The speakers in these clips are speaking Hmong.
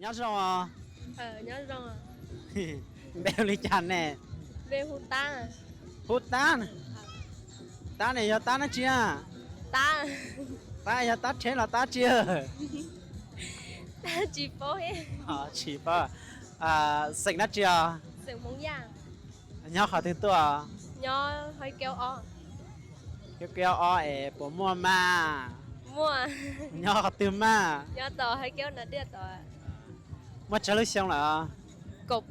Nyob zoo os. Npe hu li cas ne? Hu Tab. Tab ne yog Tab dab tsi a? Tab yog Tab Tsheb los Tab tsi? Tsis paub. Xeem dab tsi os? Nyob qhov twg tuaj? Keb ob es puas muaj mas? Nyob qhov twg mas? Muaj tsawg lub xyoo lawm? Kaum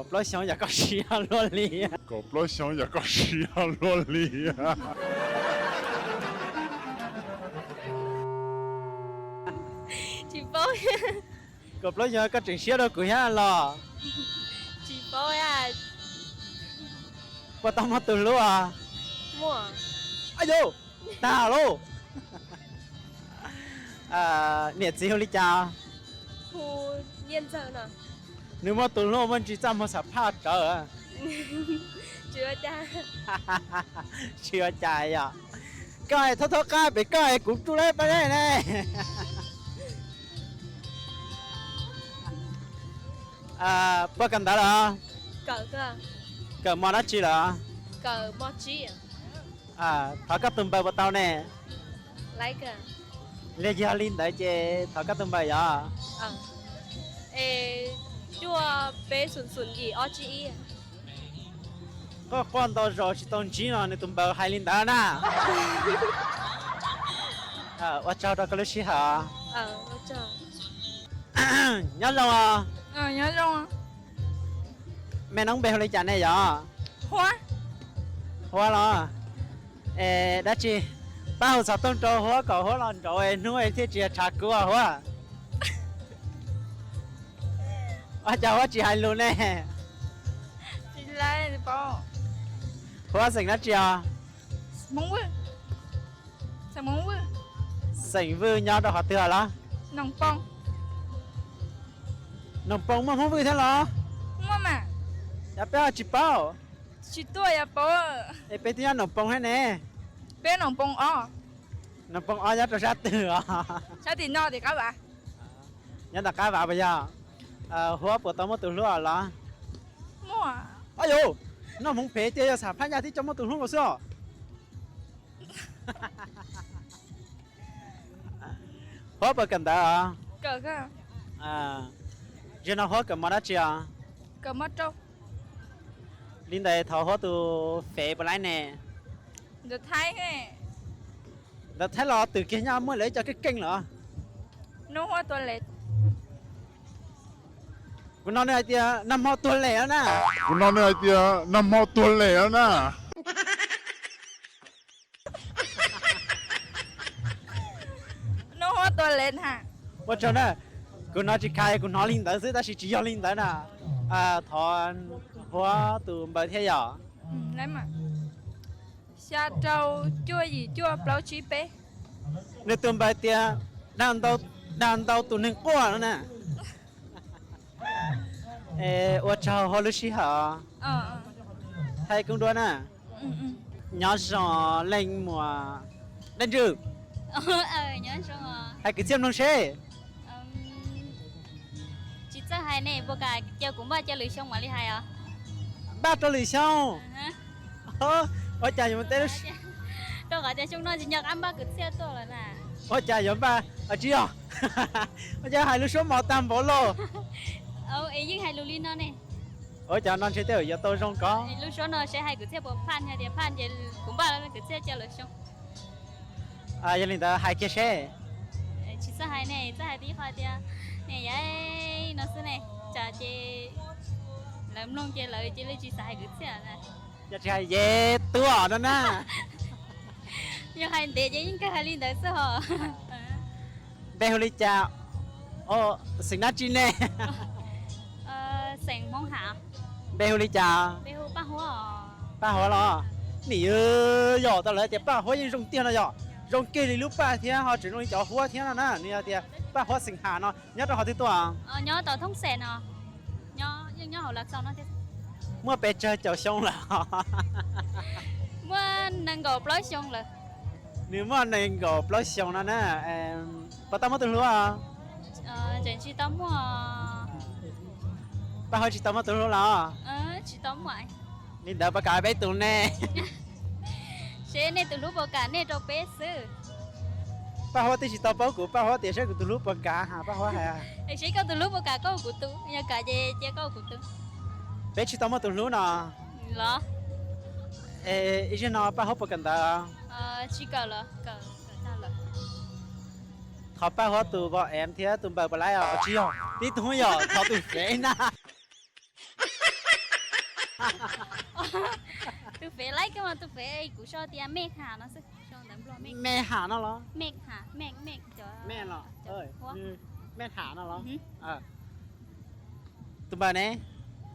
plaub xyoo yog koj siv luaj li. Kaum plaub xyoo yog koj siv luaj li. Kaum plaub xyoo koj tseem siab dua kuv thiab los? Puas tau muaj tus hlub os? Ayu, tag lauj. Niam txiv hu li cas? Nws muaj tus hlub muaj ntsis txaj muag xam phaj rawv. Tsis ua cas yog. Koj es thaub thaub qab pem koj es kuv tsuj lawm pab ne. Puas kawm ntawv lawm? Kawm mos dab tsi lawm? Thov koj tus npawb puas tau ne? Li yog li ntawd ces thov koj tus npawb yog. Quaj quaj ntau zaus tsis tau ntsib no nws tus npawb hais li ntawd na. Ua tsaug rau koj lub sij hawm. Nyob zoo os. Me noob npe hu li cas ne yog? Huab los? Es dab tsi, pab hu xov tooj rau Huab kom Huab los nraud hnub thiaj tsis tshav kub Huab. Ua cas Huab tsis hais lus ne? Huab xeem dab tsi os? Xeem Vwj nyob rau qhov twg los? Noom Poo muaj Hmoob Vwj thiab los? Yog peb ho tsis paub. Es peb twb nyob Noom Poo thiab ne. Peb Noom Poo ob. Noom Poo ob nyob rau sab twg os? Nyob tom qab vav puas yog? Huab puas tau muaj tus hlub los? Yus, noj hmoov phem tias yog xam phaj nyaj twb coj muaj tus hlub los xwb os. Huab puas kawm ntawv os? Zaum no Huab kawm mos dab tsi os? Li ntawd thov Huab tus fev puas laib ne? Ntawv Thaib los twm kiag nyob muaj lawv ib co keej keej los? Kuv no nws hais tias nag hmo tuag lem na. Kuv no nws hais tias nag hmo tuag lem na. Ua tsaug na, kuv hnov tsis kha kuv hnov li ntawd xwb tab sis tsis yog li ntawd na. Thov Huab tus npawb thiab yom. Xya rau cuaj yim cuaj plaub tsib peb. Nws tus npawb tias dag ntau tus neeg quaj no na. Ua tsaug Huab lub sij hawm. Hais koob dua na. Nyob zoo leej muam Dab Ntswg. Hais kwv txhiaj mloog seb. Tsis txawj hais ne, puas kam cia kuv npaj cia lwm xyoo mam li hais os? Npaj rau lwm xyoo. Ua cas yuav teb, rau qhov tias xyoo no tsis nco qab npaj kwv txhiaj tuaj lawm na. Ua cas yuav npaj tsis yog, ua cas hais lub suab mos tag npaum lauj? Es yeej hais lus li no ne. Ua cas no ntshe tej zaum yuav tau zoo ko. Lub suab no seb hais kwv txhiaj puas phaj, hais tias phaj ces kuv npaj kwv txhiaj cia lwm xyoo. Yog li ntawd hais kiag seb. Tsis txawj hais ne, txawj hais tib qho tias ne yam no xwb ne, tsam ces lawv mloog ces lawv cia li tsis xav hais kwv txhiaj na. Yog tsis hais ces tuag no na. Yog hais ntev ces yeej kawg hais li ntawd xwb hos. Npe hu li cas? Xeem dab tsi ne? Xeem Hmoob Ham. Npe hu li cas? Paj Huab los? Nim yog tau lawv tias Paj Huab yeej zoo tiag no yog. Zoo kiag li lub Paj thiab ho tseem zoo li cov Huab thiab no na. Nws yog tias Paj Huab xeem Ham no nyob rau qhov twg tuaj? Nyob tom Thoob Xeem no. Muaj pes tsawg caum xyoo lawm? Muaj nees nkaum plaub xyoo lawm. Nws muaj nees nkaum plaub xyoo no na. Puas tau muaj tus hlub? Tseem tsis tau muaj. Paj Huab tsis tau muaj tus hlub los? Tsis tau muaj. Li ntawd puas kam peb tus ne? Seb nej tus hlub puas kam nej rau peb xwb. Paj Huab twb tsis tau paub kuv, Paj Huab tias seb kuv tus hlub puas kam ha, Paj Huab hais. Seb koj tus hlub puas kam koj kuv tus, yog kam ces cia koj kuv tus. Peb tsis tau muaj tus hlub no. Los? Ib zaug no Paj Huab puas kawm ntawv? Tsis kawm los, kawm tag lawm. Thov Paj Huab tus vos em thiab tus npaws puas laib os? Tsis yog, tib tug yog thov tus fev na. Tus fev laib kawg mas, tus fev kuv sau tias Mej Has no xwb. Mej Has no los? Mej Has, Mej, Mej, Mej los? Mej Has no los? Tus npaws ne?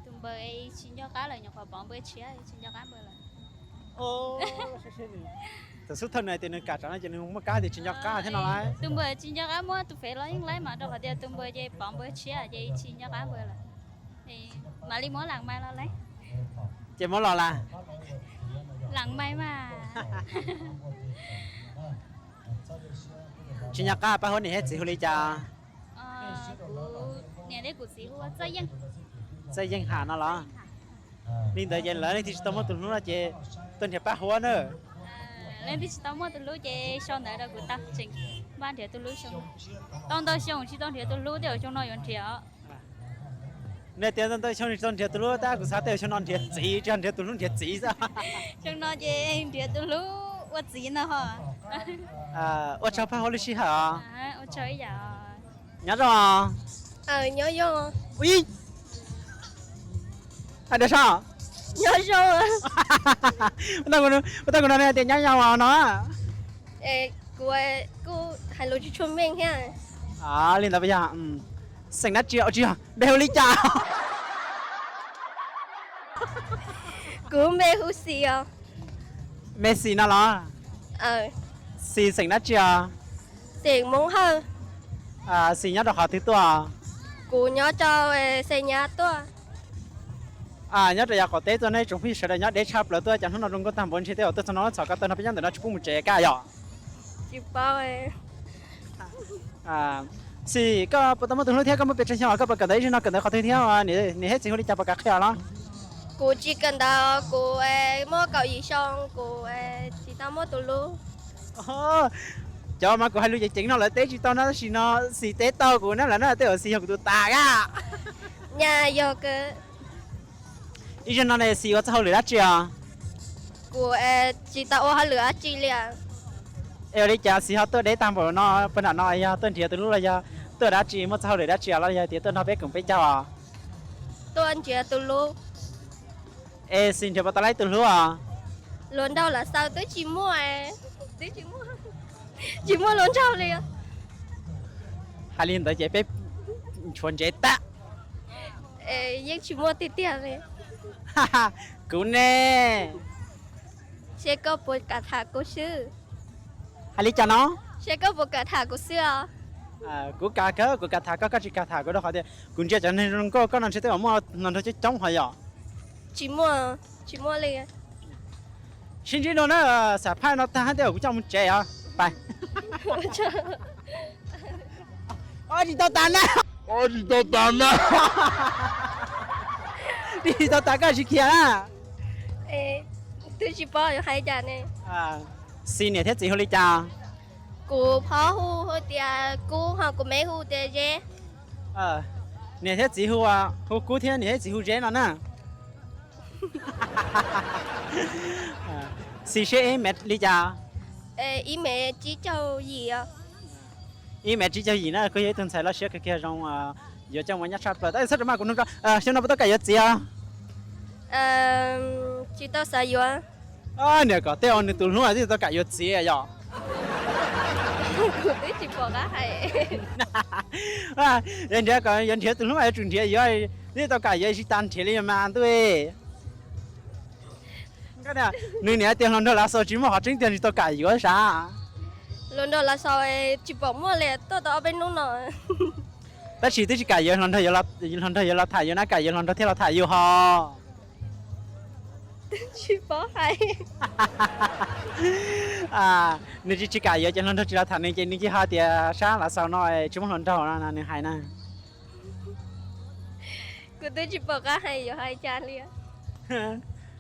Tus npaws tsis nco qab lawm, nyuam qhuav pov npawb tshiab tsis nco qab npawb lawm. Tus xub thawj nws tias nws kam tsam no ces nws muaj kab tias tsis nco qab thiab no lauj. Tus npaws tsis nco qab muab tus fev los yeej laib mas, rau qhov tias tus npaws ces pov npawb tshiab ces tsis nco qab npawb lawm. Mam li muab lam mais los lauj. Ces muab los las? Lam mais mas. Tsis nco qab Paj Huab niam thiab txiv hu li cas? Kuv niam thiab kuv txiv hu ua Txawj Yeej. Txawj Yeej Has no los? Li ntawd ces lawv leej twg tsis tau muaj tus hlub no ces tuaj nrhiav Paj Huab na. Leej twg tsis tau muaj tus hlub ces sau ntawv rau kuv tau, tseem npaj nrhiav tus hlub xyoo. Tau ntau xyoo tsis tau nrhiav tus hlub, tej zaum xyoo no yuav nrhiav. Nej tias ntau xyoo tsis tau nrhiav tus hlub, tab kuv xav tej zaum xyoo no nrhiav txiv, tsis yog nrhiav tus hlub, nrhiav txiv xwb. Xyoo no ces nrhiav tus hlub ua txiv no ho. Ua tsaug Paj Huab lub sij hawm os. Nyob zoo. Nyob zoo. Ua ib, hais tias sab. Nyob zoo. Ua tau kuv no tias nyob zoo no. Kuv kuj hais lus tsis tshua meej thiab. Li ntawd puas yog? Xeem dab tsi? Tsis yog, npe hu li cas? Kuv npe hu Xis os. Npe Xis no los? Xis xeem dab tsi os? Xeem Hmoob Hawj. Xis nyob rau qhov twg tuaj? Kuv nyob rau Xais Nyab tuaj. Nyob rau yav qaum teb tuaj, nej tsoom phooj ywg sawv daws nyob deb tshaj plaws tuaj, cas hnub no zoo nkauj tag npaum ntshe tej zaum tuaj txog no txhom koj tawg no peb nyob ntawm no tsis pub mus tsev kaj yom? Xis, koj puas tau muaj tus hlub thiab koj muaj pes tsawg xyoo, koj puas kawm ntawv ib zaug no, kawm ntawv qhov twg thiab, niam thiab txiv hu li cas puas kam qhia los? Kuv tsis kawm ntawv, kuv muaj kaum yim xyoo, kuv tsis tau muaj tus hlub. Cov mas kuv hais lus ceev ceev no lawv teb tsis tau na, tab sis no Xis teb tau kuv na, lawv na tej zaum Xis yog kuv tus tas a. Nyaj yog kawg. Ib zaug no ne Xis ua txoj hauj lwm dab tsi os? Kuv tsis tau ua hauj lwm dab tsi li. Es ua li cas Xis ho tuaj deb tag npaum no, puag nram no yog tuaj nrhiav tus hlub los yog tuaj dab tsi, muaj txoj hauj lwm dab tsi los yog tias tuaj nrog peb koom peb caug os? Tuaj nrhiav tus hlub. Es Xis nrhiav puas tau laib tus hlub os? Hluas nraug lav xaus twb tsis muaj, twb tsis muaj, tsis muaj hluas nraug li. Hais li ntawd ces peb tshuav ntsev tag. Yeej tsis muaj tiag tiag li. Kuv ne. Seb koj puas kam tham kuv xwb. Hais li cas no? Seb koj puas kam tham kuv xwb os. Kuv kam kawg, kuv kam tham koj, koj tsis kam tham kuv rau qhov tias kuv ntsia cov neeg zoo nkauj koj no ntshe tej zaum muaj hluas nraug coob coob ho yom. Tsis muaj, tsis muaj li. Sib ntsib dua na, xam phaj no tag tej zaum kuv coj mus tsev os. Pais. Tsis tau tas na. Tsis tau tas, koj tsis khiav na. Twb tsis paub yuav hais cas ne. Xis niam thiab txiv hu li cas? Kuv phob hu hu tias Kub, ho kuv me hu tias Zeb. Niam thiab txiv hu, hu Kub thiab niam thiab txiv hu Zeb no na. Xis seb ib mev li cas? Ib mev tsib caug yim. Ib mev tsib caug yim na, kuj yog ib tug ntxhais loj siab kawg kiag zoo, yuav coj mus nyab tshaj plaws. Tab sis txhob rau maj, kuv nug tso, xyoo no puas tau kam yuav txiv os? Tsis tau xav yuav. Niam kom tej zaum nws tus hlub twb tau kam yuav txiv yom. Kuv twb tsis pom qab hais. Yuav nrhiav kom yuav nrhiav tus hlub mas yuav tsum nrhiav yuav, twb tau kam yuav tsis tas nrhiav li mas ntuj. Nws niam tias hluas nraug lav xaus tsis muaj qhov tseeb tiag, tsis tau kam yuav sav. Hluas nraug lav xaus tsis pom muaj li, tuaj tau ob peb hnub no. Tab sis twb tsis kam yuav, hluas nraug yuav los tham yus na, kam yuav hluas nraug thiaj los tham yus ho. Tsis paub hais. Nws tsis, tsis kam yuav ces hluas nraug tsis los tham nws ces nws cia ho tias sab lav xaus no tsis muaj hluas nraug no nws hais na. Kuv twb tsis pom qab hais yuav hais cas li.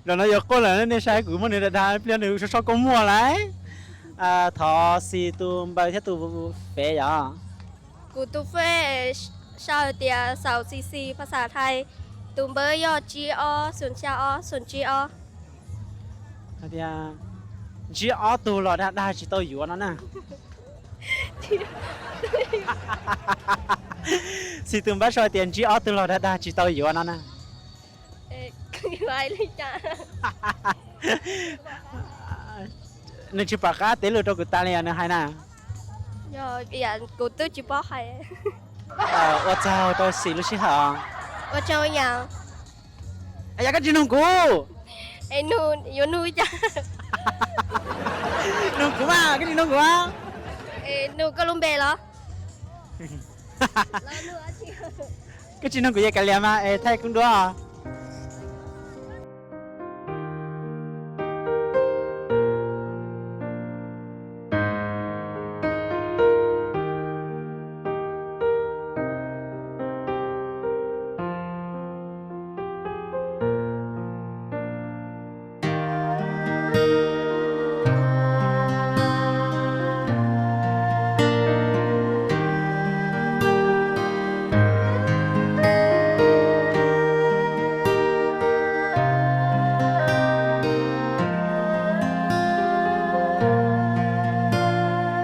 Zaum no yuav quaj lawm, nej saib kuv muab nws dag dag pliag nws so so kua muag lawm. Thov Xis tus npawg thiab tus fev yom. Kuv tus fev sau tias sáu xì xì, phas xas thais tus npawg yog tsib ob xoom xya ob xoom tsib ob. Hais tias ntsib ob tug los dag dag tsis tau yuav no na. Xis tus npawg sau tias ntsib ob tug los dag dag tsis tau yuav no na. Nws tsis pom qab teb lus rau kuv tas li os, nws hais na. Kuv twb tsis paub hais. Ua tsaug rau Xis lub sij hawm. Ua tsaug. Yog koj tsis nug kuv, yuav nug cas? Nug kuv mas, koj tsis nug kuv. Nug koj lub npe los? Koj tsis nug kuv yog kav liam mas es thaij koob duab.